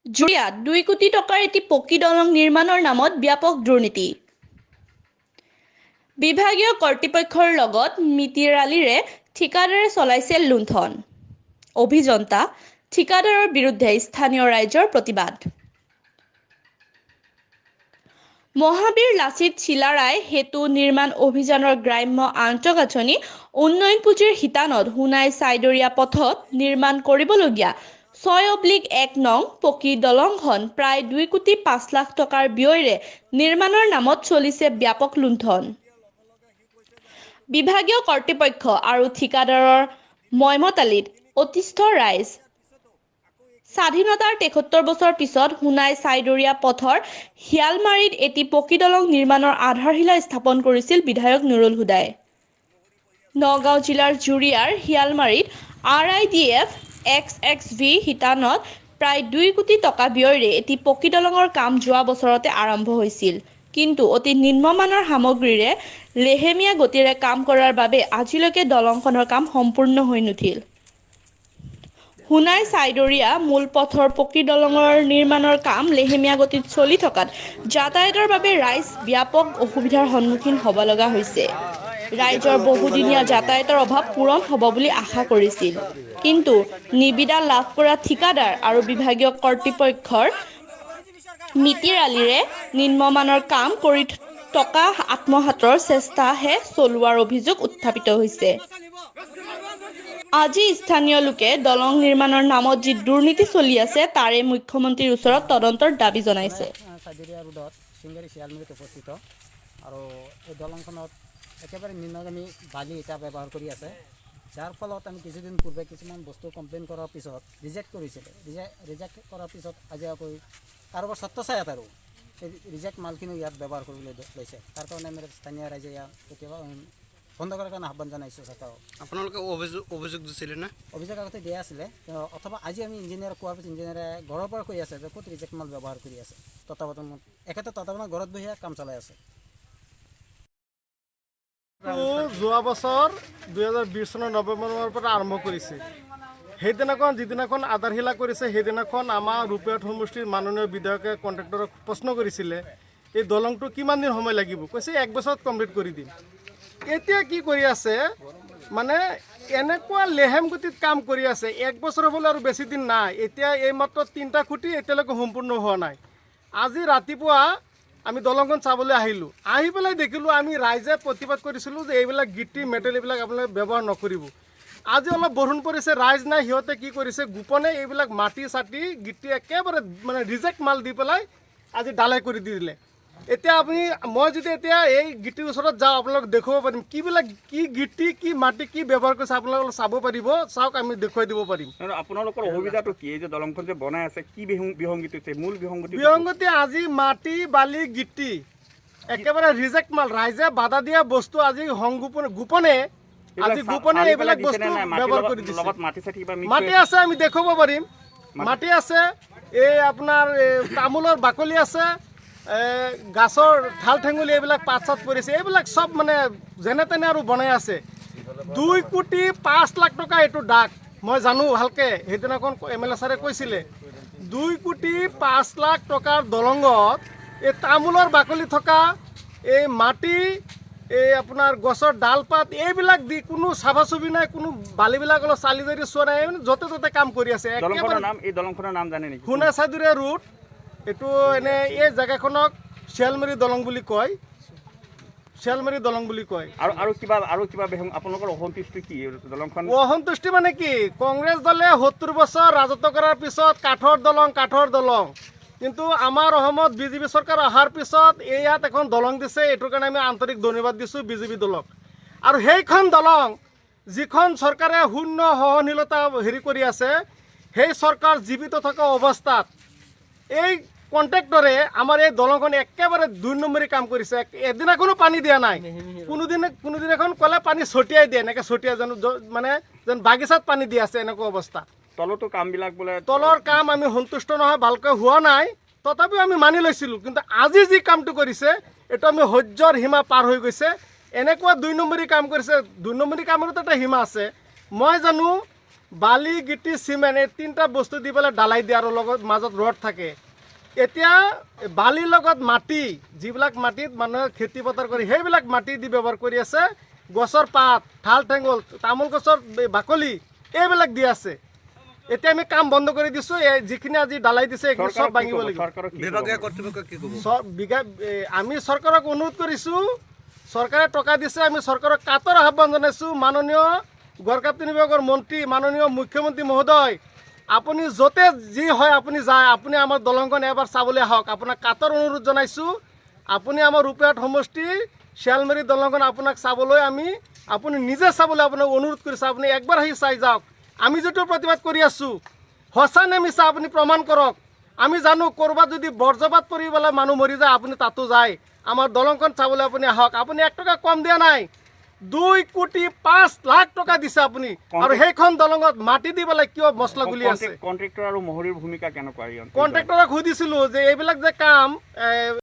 জুৰীয়াত 2 কোটি টকাৰ এটি পকী দলং নিৰ্মাণৰ নামত ব্যাপক দুৰ্নীতি। বিভাগীয় কৰ্তৃপক্ষৰ লগত মিতিৰালিৰে ঠিকাদাৰে চলাইছে লুণ্ঠন। অভিযন্তা, ঠিকাদাৰৰ বিৰুদ্ধে স্থানীয় ৰাইজৰ প্ৰতিবাদ। মহাবীৰ লাচিত চিলাৰায় সেতু নিৰ্মাণ অভিযানৰ গ্ৰাম্য আন্তঃগাঁথনি উন্নয়ন পুঁজিৰ শিতানত সোণাই চাইদৰীয়া পথত নিৰ্মাণ কৰিবলগীয়া 6/1 নং পকী দলংখন প্ৰায় 2 কোটি 5 লাখ টকাৰ ব্যয়েৰে নিৰ্মাণৰ নামত চলিছে ব্যাপক লুণ্ঠন। বিভাগীয় কৰ্তৃপক্ষ আৰু ঠিকাদাৰৰ মইমতালিত অতিষ্ঠ ৰাইজ। স্বাধীনতাৰ 73 বছৰ পিছত সোণাই চাইদৰীয়া পথৰ শিয়ালমাৰীত এটি পকী দলং নিৰ্মাণৰ আধাৰশিলা স্থাপন কৰিছিল বিধায়ক নুৰুল হুদাই। নগাঁও জিলাৰ জুৰীয়াৰ শিয়ালমাৰীত আৰআইডিএফ XXV শিতানত প্ৰায় 2 কোটি টকা ব্যয়েৰে এটি পকী দলঙৰ কাম যোৱা বছৰতে আৰম্ভ হৈছিল। কিন্তু অতি নিম্নমানৰ সামগ্ৰীৰে লেহেমীয়া গতিৰে কাম কৰাৰ বাবে আজিলৈকে দলংখনৰ কাম সম্পূৰ্ণ হৈ নুঠিল। সোণাই চাইদৰীয়া মূল পথৰ পকী দলঙৰ নিৰ্মাণৰ কাম লেহেমীয়া গতিত চলি থকাত যাতায়াতৰ বাবে ৰাইজ ব্যাপক অসুবিধাৰ সন্মুখীন হ'ব লগা হৈছে। ৰাইজৰ বহুদিনীয়া যাতায়াতৰ অভাৱ পূৰণ হ'ব বুলি আশা কৰিছিল। কিন্তু নিবিদা লাভ কৰা ঠিকাদাৰ আৰু বিভাগীয় কৰ্তৃপক্ষৰ মিতিৰালিৰে নিম্নমানৰ কাম কৰি টকা আত্মসাতৰ চেষ্টাহে চলোৱাৰ অভিযোগ উত্থাপিত হৈছে। আজি স্থানীয় লোকে দলং নিৰ্মাণৰ নামত যি দুৰ্নীতি চলি আছে, তাৰে মুখ্যমন্ত্ৰীৰ ওচৰত তদন্তৰ দাবী জনাইছে। চাইদৰীয়া ৰোডত চিংগাৰী শিয়ালমাৰীত উপস্থিত আৰু এই দলংখনত একেবাৰে নিম্নগামী বালি ইটা ব্যৱহাৰ কৰি আছে, যাৰ ফলত আমি কিছুদিন পূৰ্বে কিছুমান বস্তু কমপ্লেইন কৰাৰ পিছত ৰিজেক্ট কৰিছিলে। ৰিজেক্ট কৰাৰ পিছত আজি আকৌ কাৰোবাৰ ছত্ৰছায়াত আৰু এই ৰিজেক্ট মালখিনি ইয়াত ব্যৱহাৰ কৰিবলৈ লৈছে। তাৰ কাৰণে আমি স্থানীয় ৰাইজে ইয়াত কেতিয়াবা বন্ধ কৰাৰ কাৰণে আহ্বান জনাইছোঁ চৰকাৰক। আপোনালোকে অভিযোগ দিছিলে নে? অভিযোগ আগতে দিয়া আছিলে। অথবা আজি আমি ইঞ্জিনিয়াৰক কোৱাৰ পিছত ইঞ্জিনিয়াৰে ঘৰৰ পৰা কৈ আছে যে ক'ত ৰিজেক্ট মাল ব্যৱহাৰ কৰি আছে। তত্বাৱধানত, এখেতে তত্বাৱধানত ঘৰত বহিয়ে কাম চলাই আছে। যোৱা বছৰ 2020 চনৰ নৱেম্বৰ মাহৰ পৰা আৰম্ভ কৰিছে। সেইদিনাখন, যিদিনাখন আধাৰশিলা কৰিছে, সেইদিনাখন আমাৰ ৰূপহীহাট সমষ্টিৰ মাননীয় বিধায়কে কণ্ট্ৰেক্টৰক প্ৰশ্ন কৰিছিলে, এই দলংটো কিমান দিন সময় লাগিব? কৈছে, এক বছৰত কমপ্লিট কৰি দিম। এতিয়া কি কৰি আছে? মানে এনেকুৱা লেহেম গতিত কাম কৰি আছে, এক বছৰ হ'বলৈ আৰু বেছি দিন নাই। এতিয়া এইমাত্ৰ তিনিটা খুঁটি এতিয়ালৈকে সম্পূৰ্ণ হোৱা নাই। আজি ৰাতিপুৱা আমি দলংখন চাবলৈ আহিলোঁ। আহি পেলাই দেখিলোঁ, আমি ৰাইজে প্ৰতিবাদ কৰিছিলোঁ যে এইবিলাক গিটি মেটেল এইবিলাক আপোনালোকে ব্যৱহাৰ নকৰিব। আজি অলপ বৰষুণ পৰিছে, ৰাইজ নাই। সিহঁতে কি কৰিছে, গোপনে এইবিলাক মাটি চাটি গিটি একেবাৰে মানে ৰিজেক্ট মাল দি পেলাই আজি ডালাই কৰি দি দিলে। এতিয়া আপুনি, মই যদি এতিয়া এই গিটিৰ ওচৰত যাওঁ, আপোনালোক দেখুৱাব পাৰিম কিবিলাক কি গিটি, কি মাটি, কি ব্যৱহাৰ কৰিছে। আপোনালোকে চাব পাৰিব। চাওক, আমি দেখুৱাই দিব পাৰিম। নহয়, আপোনালোকৰ অসুবিধাটো কি? এই যে দলংখন যে বনাই আছে, কি বিসংগতি হৈছে? মূল বিসংগতি? বিসংগতি আজি মাটি, বালি, গিটি একেবাৰে ৰিজেক্ট মাল। ৰাইজে বাধা দিয়া বস্তু আজি সংগোপনে, গোপনে আজি গোপনে এইবিলাক বস্তু ব্যৱহাৰ কৰি দিছে। লগত মাটি চাটি কিবা mix মাটি আছে, আমি দেখুৱাব পাৰিম। মাটি আছে, এই আপোনাৰ এই তামোলৰ বাকলি আছে, গাছৰ ঠাল ঠেঙুলি, এইবিলাক পাত চাত পৰিছে। এইবিলাক চব মানে যেনে তেনে আৰু বনাই আছে। 2 কোটি 5 লাখ টকা এইটো দাগ, মই জানো ভালকে। সেইদিনাখন এম এল এ ছাৰে কৈছিলে, 2 কোটি 5 লাখ টকাৰ দলঙত এই তামোলৰ বাকলি থকা এই মাটি, এই আপোনাৰ গছৰ ডাল পাত এইবিলাক দি কোনো চাফা চুফি নাই, কোনো বালিবিলাক অলপ চালি জাৰি চোৱা নাই, মানে য'তে ত'তে কাম কৰি আছে। দলংখনৰ একেবাৰে নাম, এই দলংখনৰ নাম জানে নেকি? সোণা চাদুৰীয়া ৰোড এইটো। এনে এই জেগাখনক শিয়ালমাৰী দলং বুলি কয়, শিয়ালমাৰী দলং বুলি কয়। আৰু কিবা আপোনালোকৰ অসন্তুষ্টি কি এই দলংখন? অসন্তুষ্টি মানে কি, কংগ্ৰেছ দলে 70 বছৰ ৰাজত্ব কৰাৰ পিছত কাঠৰ দলং, কাঠৰ দলং। কিন্তু আমাৰ অসমত বিজেপি চৰকাৰ অহাৰ পিছত এই ইয়াত এখন দলং দিছে। এইটোৰ কাৰণে আমি আন্তৰিক ধন্যবাদ দিছোঁ বিজেপি দলক। আৰু সেইখন দলং, যিখন চৰকাৰে শূন্য সহনশীলতা হেৰি কৰি আছে, সেই চৰকাৰ জীৱিত থকা অৱস্থাত এই কণ্ট্ৰেক্টৰে আমাৰ এই দলংখন একেবাৰে 2 নম্বৰী কাম কৰিছে। এদিনাখনো পানী দিয়া নাই। কোনোদিনে কোনোদিনাখন ক'লে পানী ছটিয়াই দিয়ে, এনেকৈ ছটিয়াই জানো মানে যেন বাগিচাত পানী দি আছে, এনেকুৱা অৱস্থা। তলতো কামবিলাক বোলে তলৰ কাম আমি সন্তুষ্ট নহয়, ভালকৈ হোৱা নাই। তথাপিও আমি মানি লৈছিলোঁ। কিন্তু আজি যি কামটো কৰিছে, এইটো আমি সহ্যৰ সীমা পাৰ হৈ গৈছে। এনেকুৱা 2 নম্বৰী কাম কৰিছে। 2 নম্বৰী কামৰতো এটা সীমা আছে। মই জানো বালি, গিটি, চিমেণ্ট এই তিনিটা বস্তু দি পেলাই ডালাই দিয়ে আৰু লগত মাজত ৰড থাকে। এতিয়া বালিৰ লগত মাটি, যিবিলাক মাটিত মানুহে খেতি পথাৰ কৰে সেইবিলাক মাটি দি ব্যৱহাৰ কৰি আছে। গছৰ পাত, ঠাল ঠেঙুল, তামোল গছৰ বাকলি এইবিলাক দি আছে। এতিয়া আমি কাম বন্ধ কৰি দিছোঁ। এই যিখিনি আজি ডালাই দিছে এইখিনি চব চৰকাৰক কি ভাঙিব ক'ব? লাগিব। চৰকাৰক কি ক'ব? বিভাগীয় কৰ্তৃপক্ষক কি ক'ব? আমি চৰকাৰক অনুৰোধ কৰিছোঁ, চৰকাৰে টকা দিছে, আমি চৰকাৰক কাতৰ আহ্বান জনাইছোঁ। মাননীয় গড়কাপ্তানি বিভাগৰ মন্ত্ৰী, মাননীয় মুখ্যমন্ত্ৰী মহোদয়, আপুনি য'তে যি হয় আপুনি যায়, আপুনি আমাৰ দলংখন এবাৰ চাবলৈ আহক। আপোনাক কাতৰ অনুৰোধ জনাইছোঁ। আপুনি আমাৰ ৰূপহীহাট সমষ্টি শিয়ালমাৰী দলংখন আপোনাক চাবলৈ আমি, আপুনি নিজে চাবলৈ আপোনাক অনুৰোধ কৰিছোঁ। আপুনি একবাৰ আহি চাই যাওক। আমি যিটো প্ৰতিবাদ কৰি আছোঁ সঁচা নে মিছা আপুনি প্ৰমাণ কৰক। আমি জানো ক'ৰবাত যদি বজ্ৰপাত পৰি পেলাই মানুহ মৰি যায় আপুনি তাতো যায়। আমাৰ দলংখন চাবলৈ আপুনি আহক। আপুনি 1 টকা কম দিয়া নাই, 2 কোটি 5 লাখ টকা দিছে আপুনি, আৰু সেইখন দলঙত মাটি দি পেলাই কিয় মছলা গুলি আছে? কণ্ট্ৰেক্টৰ আৰু মহৰীৰ ভূমিকা কেনেকুৱা? কণ্ট্ৰেক্টৰক সুধিছিলোঁ যে এইবিলাক যে কাম